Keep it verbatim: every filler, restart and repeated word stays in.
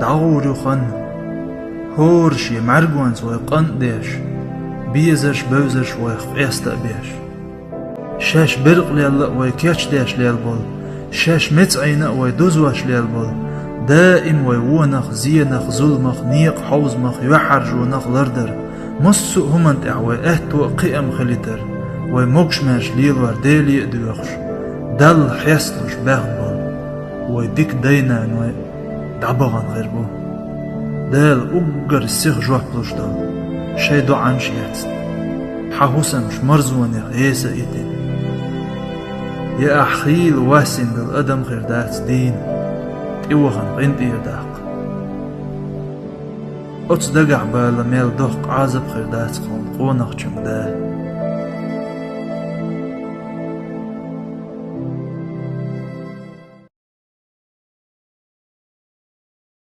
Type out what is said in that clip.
ДӀагӀур ю хан, хӀора шен мӀаьргонца вай къинтӀ деш, безарш-бевзарш вайх къаста а беш. Шаьш беркъалелла а вай кечдеш лелаболу, шаьш меца Ӏийна а вай дузош лелаболу, даим вай вонах, зенах, зуламах, некъа хьовзамах, юьхьӀаьржонах лардар, массо а хӀуманна тӀехь вай аьтто а, кхиам а хилийтар, вай могуш-маьрша лелор Деле а доьхуш, Далла хьесталуш баьхна болу вай дика дай-наной дӀабахана хир бу. Дала уггар сиха жоп луш долу шайн доӀанаш эцна, хьан хӀусамаш марзонех эса а йитина. Я ахь хийла вассина долу адам хир дац дийна, тӀевахана къинтӀера даккха. Оцу дагахь бала мел доккха Ӏазап хир дац хьуна къонахчун да.